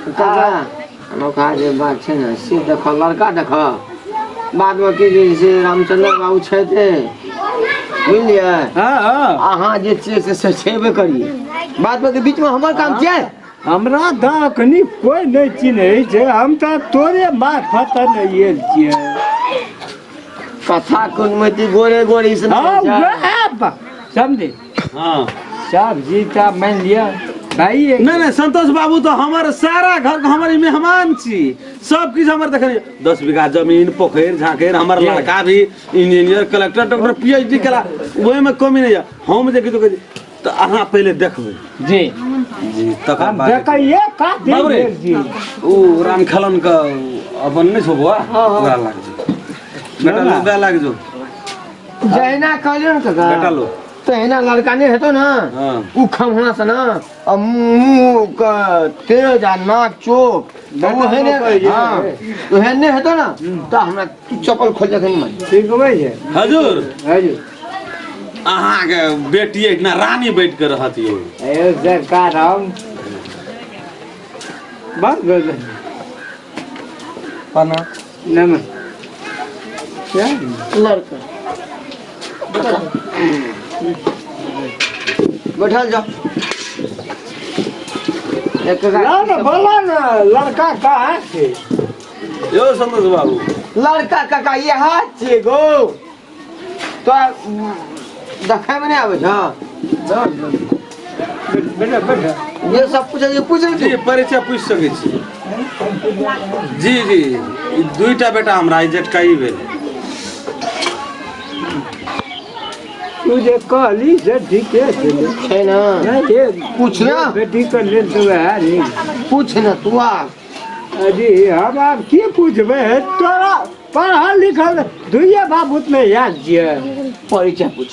काका अनोखा जे बात छै ने से देखऽ लड़का देखऽ बादमे की जे से रामचंद्र बाबू छथि बुझलियै हँ हँ अहाँ जे छियै से से छेबे करियै बाद बाकी बीचमे हमर काम छियै हमरा तऽ अखनी कोइ नहि चिन्है छै हम तऽ तोरे मार्फत ने आयल छियै कथा कुनमैती गोरे गोरे से हँ वएह बात समझी हाँ सब जी तऽ मानि लिअ भाई नहीं नहीं संतोष बाबू तो हमारे सारा घर के हमारे मेहमान छी सब किछु हमर देखलियै 10 बीघा जमीन पोखरि झाँखरि हमर लड़का भी इंजीनियर कलेक्टर डॉक्टर पीएचडी केला ओहिमे कमी नहि यऽ हम जे किछु कहै छी, तऽ अहाँ पहिले देखबै जी जी तकर हम बाद देखैये का दिन बाबू रे। भेल जी ओ राम खेलन के अपन नहि छौ बौआ ओकरा लाग जो बेटा लो बे लाग जो जहिना कहलियौ ने काका बेटा लो तहिना लड़का नहि हेतौ ने हाँ उ खम्हा से ना आ मुँह के तेज आ नाक चोक तऽ ओहने हाँ ओहने हेतौ ने तऽ हमरा तू चप्पल खोल जखन मन ठीक होइ छै हजूर हजूर अहाँके बेटी एहिठिना रानी बैठ के रहत यौ अयो सरकार हम बस बस प्रणाम नमस्ते लड़का बैठल जाओ एक ना ना बोला ना लड़का कहाँ छै यौ संतोष बाबू लड़का काका यहाँ छियै गो तो देखैमे नहि आबै छौ बेटा बेटा जे सब पूछै छै पूछ जी परिचय पूछि सकै छी जी जी ई दुईटा बेटा हमरा ई जेठका ई भेल तू जे कहली से ठीके छलै छै ने नहि ये पूछ ना। बेटी के लेल तऽ वएह नीक पूछ ने तू आ अजी हम आब की पूछबै तोरा पढ़ल लिखल दुइये बाबूत में याद छियै परिचय पूछ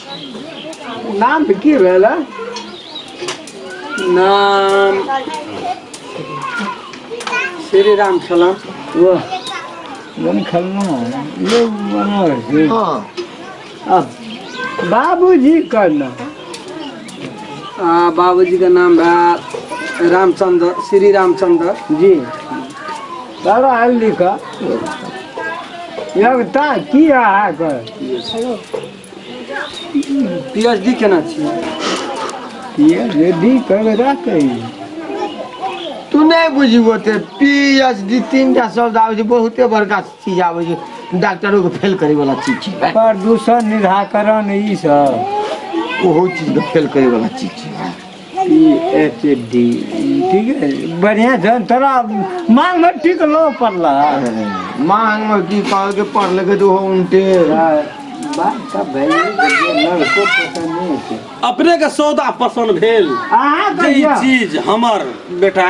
नाम की भेल नाम श्री राम खेलन वाह मन खेलना ये मनोहर जी हाँ अब बाबूजी का नाम बाबूजी के नाम भेल रामचंद्र श्री रामचंद्र जी पढ़ल लिखल योग्यता की अहाँके पीएचडी केना छियै पीएचडी ककरा कही तू नहि बुझी ओते पी एच डी तीन टा शब्द आबै छै बहुते बड़का चीज आबै छै डॉक्टरो के फेल करे वाला चीज छै प्रदूषण निराकरण ई सब ओहो चीज के फेल करे वाला चीज छै पी एच डी ठीक है बढ़िया छै तोरा मांग में ठीक लो पड़ला मांग में की कहलकै पढ़लकै तऽ ओहो उनटे बात सब भए गेलै लड़को पसंद नहि छै अपने के सौदा पसंद भेल अहाँ जे ई कहिया चीज हमर बेटा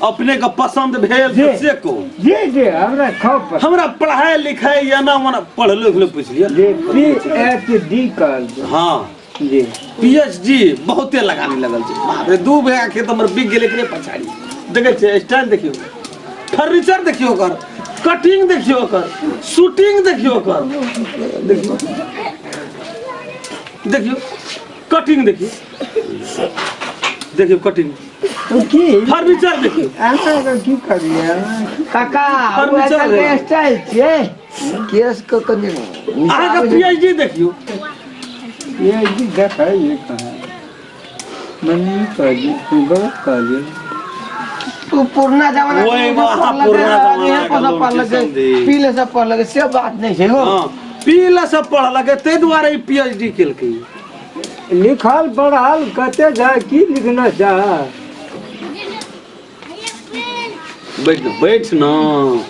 अपने के पसंद भेल जी। तऽ से कहू जी जी हमरा खूब पसंद हमरा पढ़ाई लिखाई एना ओना पढ़लो लिखलो पूछ लिअ जी पी एच डी कहल हाँ जी पीएचडी बहुते लगाने लगल छै बाप रे 2 बीघा खेत हमर बिक गेल एकरे पछाड़ी देखै छियै स्टाइल देखियौ फर्नीचर देखियौ ओकर कटिंग देखियौ ओकर शूटिंग देखियौ ओकर देखियौ देखियौ कटिंग देखियौ देखियौ कटिंग तो की फर्नीचर देखियौ अहाँ की करिए काका फर्नीचर ओ भेल। स्टाइल छियै केस के कनि अहाँके पीएचडी देखियौ ये जी देखै ये कहाँ मनी कहली तू गलत कहली तू पुरना जमाना के ओहि लोग मे अहाँ पढ़लकै, पुरना जमाना आगे के सब लोग पढ़लकै, छी समझी। पीले सब पढ़लकै से बात नहि छै हो हँ पीला सब पढ़लकै ताहि दुआरे ई पीएचडी केलकै लिखल पढ़ल कते जा की लिखना चाह बैठ न बैठ न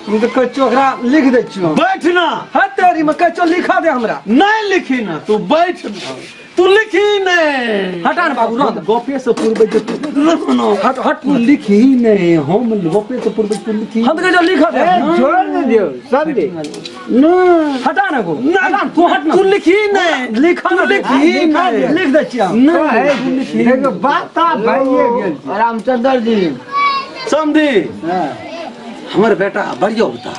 हम तऽ कहै छियौ ओकरा लिख दै छियौ बैठ न हँ तेरी में कहै छियौ लिखा दे हमरा नहीं लिखी न तू बैठ न तू लिखी नहीं हटा ने बाबू, रह दे। गपे से पूर्व जे तू रह न हट हट तू लिखी नहीं हम गपे से पूर्व तू लिखी हम तऽ कहै छियौ लिखा दे ए छोड़ ने दियो समझे न हटा ने गो हटा ने, तू हट ना तू लिखी नहीं लिखा तू ना लिखी नहीं लिख दै छियै हम नहीं तू लिखी देखो बात ता भइए गेल छै। रामचंद्र जी समझी हाँ। हमर बेटा बढ़िया अवतार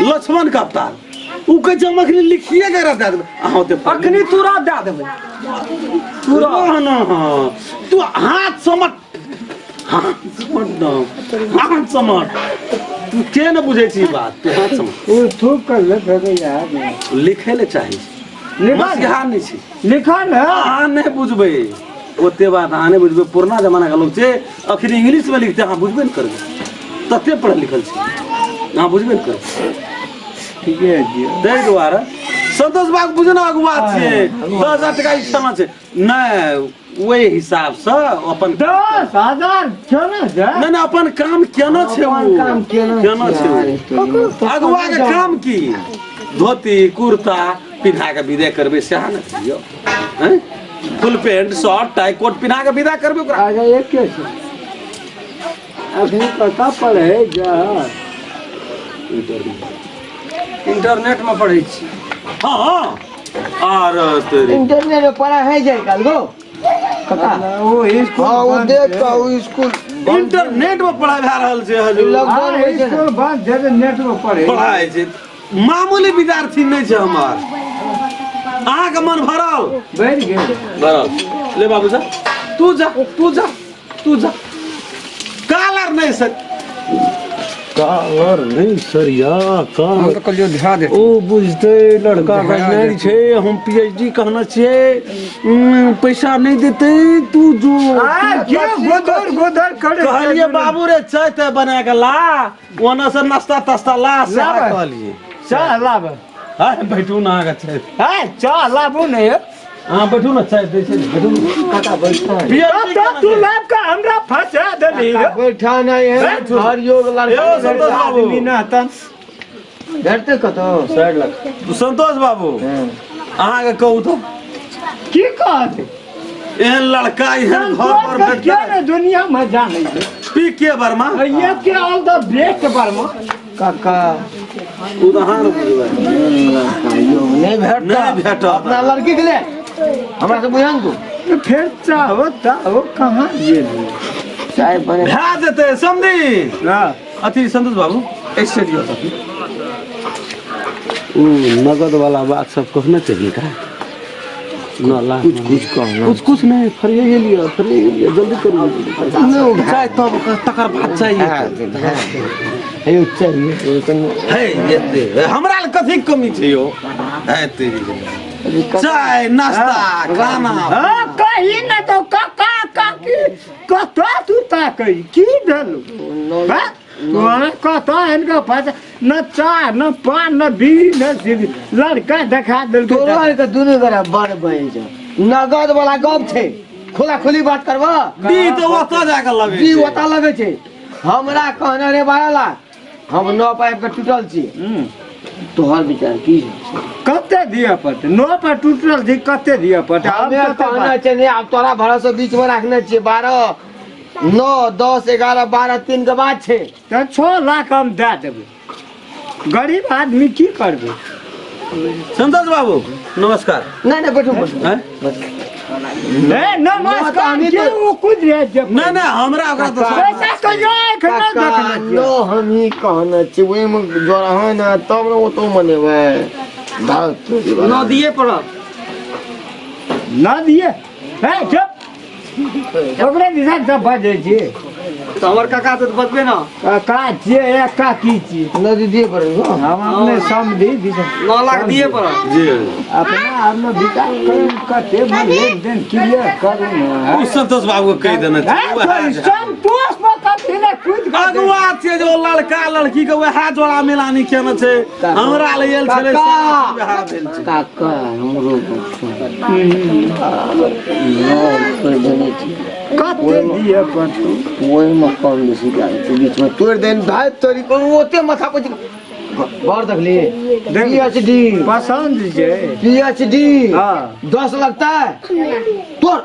लक्ष्मण का अवतार उ कहै छै हम अखनी लिखिए के रह दए देबै अहाँ ओते पढ़ अखनी तुरंत दए देबै तू रह न तू हाथ समट हाथ समट न, हाथ समट। तू के न बुझै छी बात, तू हाथ समट। ओ थूक कर ले फेकै यार। लिखै ले चाही। लिखल मसीहा नहि छै। लिखल है। अहाँ नहि बुझबै ओते बात, अहाँ नहि बुझबै। पुरना जमाना के लोक छै, अखन इंग्लिश में लिखते अहाँ बुझबे नहि करबै। तते पढ़ल लिखल छै, अहाँ बुझबे नहि करबै। ठीके जी। ताहि दुआरे संतोष बाबू बुझना अगुआ छियै, 10,000 टका ई क्षमा छै नहि, ओहि हिसाबसँ अपन 10,000 केना छै? नहि नहि, अपन काम केना छै, अपन ओ काम केना केना छै ओ? अगुआ के काम की? धोती कुर्ता पिन्हा के विदा करबै सएह ने कहियौ? हैं, full pant shirt tie coat पिन्हा के विदा करबै ओकरा। अच्छा एके छै, अखनी कतऽ पढ़ै जा? इंटरनेट में पढ़ै छी। हाँ हाँ, आर तेरी इंटरनेट में पढ़ाई है जाए काल गो काका। ओ स्कूल हाँ, ओ बंद देख छै। कऽ ओ स्कूल इंटरनेट में पढ़ाई भए रहल छै हजूर। लॉकडाउन हाँ, होइ छै ने। स्कूल बंद छै तऽ नेट में पढ़ै। पढ़ाई छै, मामूली विद्यार्थी नहि छै हमर। अहाँके मन भरल? बढ़ि गेल। भरल। ले बाबू जा, तू जा, तू जा, तू जा। कालर नहीं सर, कालर नहीं सरिया। हम कालर तऽ कहलियौ ध्यान दे। ओ बुझते लड़का गजनैर छै, हम पीएचडी कहने छियै, पैसा नहीं देते तू जो। आ के गोदर गोदर करे। कहलिए बाबू रे, चाय ताय बना के ला, ओना से नाश्ता तास्ता ला, सएह लाबै। कहलिए। चाह लाब। हाँ बैठू ना अहाँके चाय। है चाह लाबू ने। अहाँ बैठू ने, चाय दै छै ने, बैठू ने। काका बैठा है। PhD तब तू लाब के हमरा फंसा देली रे। बैठा नहीं है हर योग लड़का। यौ संतोष बाबू। आदमी ना तन भेटते कतौ 60 लाख। संतोष बाबू, अहाँके कहू तऽ। की कहत? एहन लड़का एहन घर पर संतोष के भेटतै? ने दुनिया में जानै छै। पी के वर्मा। ये के ऑल द बेस्ट वर्मा। काका ओ तऽ अहाँ ने बुझबै। लड़का यो नहीं भेटता। नहि भेटत। अपना लड़की के ले हमरा से बुझन तू। तो फिर चाहो चाहो कहाँ गेल? चाय बने भए जेतै समझी। हाँ। अथी संतोष बाबू, ऐसे दियौ तऽ ओ नगद वाला बात सब कहने चाहिए का 9 लाख? कुछ कुछ कहना। कुछ कुछ नहीं, फरियाइए लिअ, फरियाइए लिअ, जल्दी करू। चाय तब तकर बाद चाहिए। हे चाहिए कनी। हे एते हमरा लग कथी के कमी छै यौ? हे तेरी चाय नाश्ता खाना। हाँ कही ना तो काका काकी कतऽ तू ताकै की भेल? बा तोरा कतऽ इनका फंसा न चाह न पान न बीड़ी न सीढ़ी, लड़का देखा देलकै। तोरो आर के दुनू गोरा बड़ बहिन छै। नगद वाला गप छै, खुला खुली बात करबा। दी तऽ ओतऽ जाके लगे जी छै। ओता लगै छै। हमरा कहने रे 12 लाख, हम नौ पाइप के टूटल छी। तोहर विचार की छै? कते दिअ पड़तै? नौ पर टूटल छी, कते दिअ पड़तै? हम हमे कते कहने बात- छै नहि, आब तोरा भरोसे बीच में रखने छियै। 12 9 10 11 12 3 के बाद छै। तऽ 6 लाख हम दए देबै। गरीब आदमी की करबै? संतोष बाबू नमस्कार। नहीं नहीं, बैठू बैठू। हैं? ए नमस्कार। हमी के तो- ओ कुछ रे जे नहि नहि, हमरा ओकरा तऽ पैसा कहियो एखन नहि काका देखने छियै। नो हम ही कहने छियै, ओहिमे जोड़ा है ने तब ने ओतो मनेबै। भाग तोरी वाला। नदिए पड़त। न दिए हे, चुप, ओकरे दिशा से बजै छी। तऽ हमर काका तऽ बतबे ना। का छियै ए का की छियै? नदी दिए पड़े गो। हम अपने समझी दिशा। 9 लाख दिए पड़त। जी। अपना आपमे विचार करू, कते लेन देन क्लियर करू ने। ओ संतोष बाबू के कहि देने छै। हे, उएह तो जे। संतोष पर कथी ने कूद कऽ अगुआ छियै जे ओ लड़का लड़की के वएह जोड़ा मिलानी केने छै। हमरा लग आयल छलै, काका। सारा चीज वएह भेल छै। काका हमरो नौ तोड़ि देने छियै। कते दिए पड़तौ? ओहिमे कम बेसी कए दै छै, बीचमे तोड़ि देन भाइ तोरी कोनो ओते माथा पर घर देखली, पीएचडी। पसन्द छै। पीएचडी। हाँ। 10 लगता है तोड़,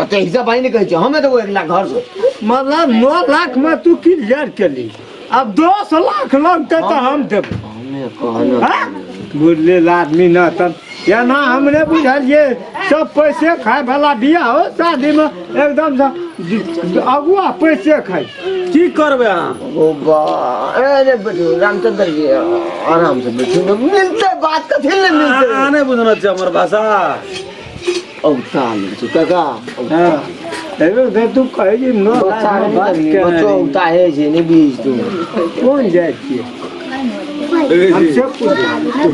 ओते हिसाब भाई नहीं कहै छै, हमे देबो 1 लाख घर से। मतलब 9 लाख में तू क्लियर केली, अब 10 लाख लगतै तऽ हम देबै। हमे कहने। हाँ? बुझले आदमी न तब एना हमरे बुझलिए सब पैसे खाय वाला बियाह हो, शादी में एकदम से अगुआ पैसे खाय। की करबै अहाँ? ओ बा अरे बैठू रामचंद्र जी, आराम से बैठू ने, मिलते बात कथी ले मिलते। अहाँ नहि बुझना छै हमर भाषा। औताल छै काका। हाँ। एगो दे तू कहै जे 9 बच्चा लाख नहि बात करबी, केने बच्चो रही। उताहे छै नहि बीज तू कोन जाइत छियै हम से पूछै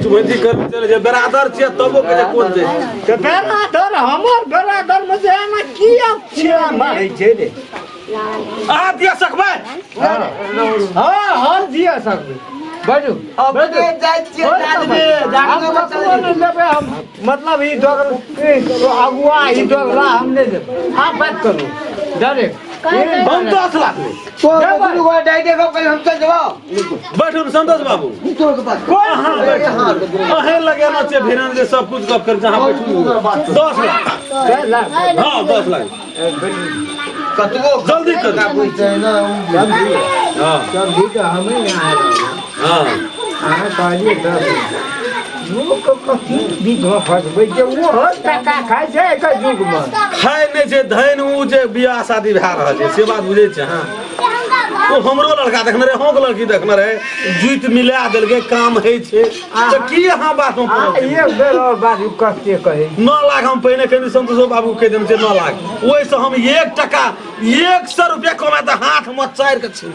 कुछ कर चले जे बरादर छियै तबो के जे कोन छै तऽ बेरादर हमर बेरादर मे जे एना किया छिया मारै छै रे अहाँ दिया सकबै हँ हम दिया सकबै बाजू अपने जाइ छियै जादबे हम ककरो नहि लेबै हम मतलब ई दोगला अगुआ ई दोगला हम नहि लेबै आप बात करू डायरेक्ट हम 10 लाख लेब। तो दुनू गोटा डाइटे गप करी हम चल जेबौ बैठू ने संतोष बाबू तोर के पास कोन अहाँ बैठू अहें लगेना छै भिरन जे सब कुछ गप कर अहाँ बैठू 10 लाख। 10 लाख। हाँ, 10 लाख। कतबो जल्दी करू। बुझतै ना उ। हाँ। समझी तऽ हमे यहाँ हाँ। अहाँ कहलियै 10 लाख लोक कथी बीचमे फसबै छै ओहो टाका खाइ छै एकर युगमे। खाय नहि छै धन उ जे बियाह शादी भए रहल छै से बात बुझै छै। हाँ, ओ हमरो लड़का देखने रहे, अहूँके लड़की देखने रहे, जुति मिला देलकै, काम होइ छै तऽ की अहाँ बात में आ पड़ल छी? एक बेर और बात कते कहै। 9 लाख हम पहिने कहने, संतोष बाबू कहि देने छै 9 लाख। ओहिसँ हम 1 टका 100 रुपया कमाए तऽ हाथ में चारि के छीन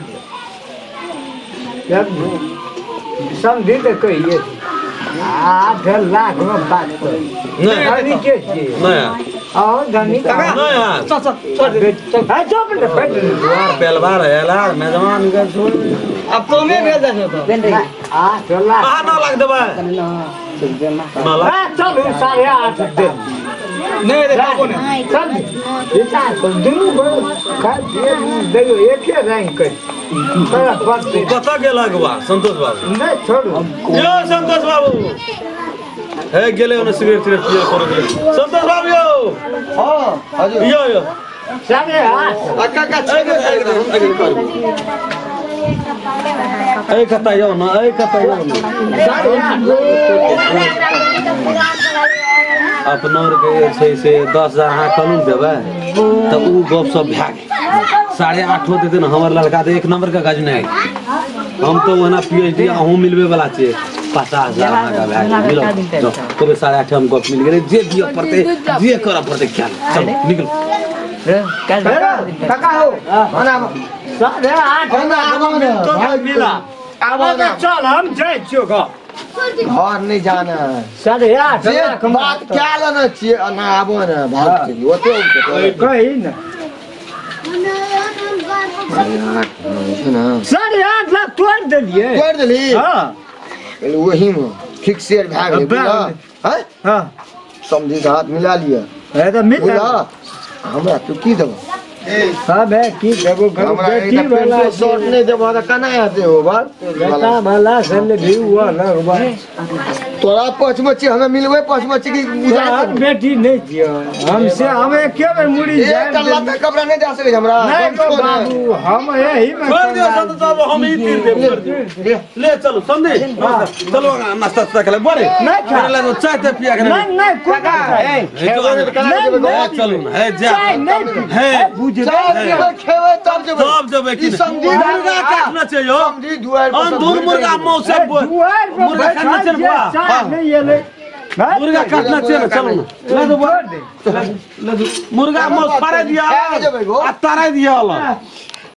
लेब। समझी तऽ कहिए 8 लाख में बात कर। नहि। धनी के छियै? नहि। अहूँ धनी? नहि। चल चल छोड़ दे। चल चुप ने बैठ। बेलबार एलार मेजबान के छोड़। अब कमे भेल जाइ छै तऽ। 8 लाख। अहाँ 9 लाख देबै, 9 लाख। हाँ, चलू 8.5 दे। नहि रे बाबू नहि। चल विचार कर दुनू देखियौ एके रंग कर तोरा बस। कतऽ गेल अगुआ संतोष बाबू? नहि छोड़ू। यौ संतोष बाबू, हे गेलै ओने सिगरेट तिगरेट पिए कोनो गेलै। संतोष बाबू यौ। हाँ हजुर। यौ यौ। 8.5। आ काका एक एक करू। ए कतऽ यौ न, ए कतऽ यौ न। अपनो आरके जे छै से 10,000 अहाँ कहलहुँ ने देबै तऽ ओ गप सब भए गेल। 8.5 देतै ने हमर लड़का तऽ एक नंबर के गजने। हम तऽ ओना पीएचडी अहूँ मिलबै वाला छियै। 50,000 अहाँके भए गेल, मिलल। जाउ, कहबै 8.5 हम गप मिल गेलै। जे दिअ पड़तै, जे करऽ पड़तै क्या, चलू निकलू। काका हो ओना। 8.5। ओना आबो ने। तो मिला। आबो ने। चल हम जाइ छियौ घर। घर नहीं जाना है। 8.5 जे लाख में बात क्या लेना छियै ना, आबो ने, भाग चली ओते उठते। कही ने। 8.5 छै ना? 8.5 लाख तोड़ि देलियै। तोड़ि देली। हँ। पहिले वही में फिक्स शेयर भए गेलै। भए बुझला गेलै। हैं? हँ। समझी से हाथ मिला लिअ। हे तऽ मिल। बुझला, हमरा तू की देबो? हाँ बे की देबो घर हमरा बेटी एकटा वाला पेंटो शर्ट नहि देबो तऽ केना हेतै हो बात? बेटा वाला से ले भी हुआ ना बा। तोरा पछमे छी, हमे मिलबै पछमे छी कि बुझा। तोहर बेटी नहीं दियो हमसे, हम एके बेर मुड़ी एकटा जाय। लत्ता कपड़ा नहि दए सकै छै हमरा। नहीं तो गमछो नहि। बाबू हम यही में छोड़ दियौ संतोष बाबू, हम ई तीर देब, छोड़ दियौ। ले चलू संदीप, चलू नाश्ता तास्ता खेले बड़े। नहीं खा। ले लो, चाय ताय पिया के नहीं नहीं कोई ए, खेबै नहि तऽ केना नहीं, जेबै नहीं। घर? चलू ने हे जा। चाय नहीं पी। हे। बुझ। चाय पीबै, खेबै तब जेबै। तब जेबै कि ई नहि? समझी मुर्गा काटना छै यौ। समझी दुआरि पर सब अंधुर घुरि मुर्गा गेलै। मौसा दुआर पर मुर्गा काटना छै ने बैठल बुआ। छियै, चाय नहीं एलै। मुर्गा काटना छै ने, चलू ने ले दो बुआ। छोड़ दे। ले दो मुर्गा मौस फाड़े दिया खा के जेबै गो। आ तारे दिया अलग।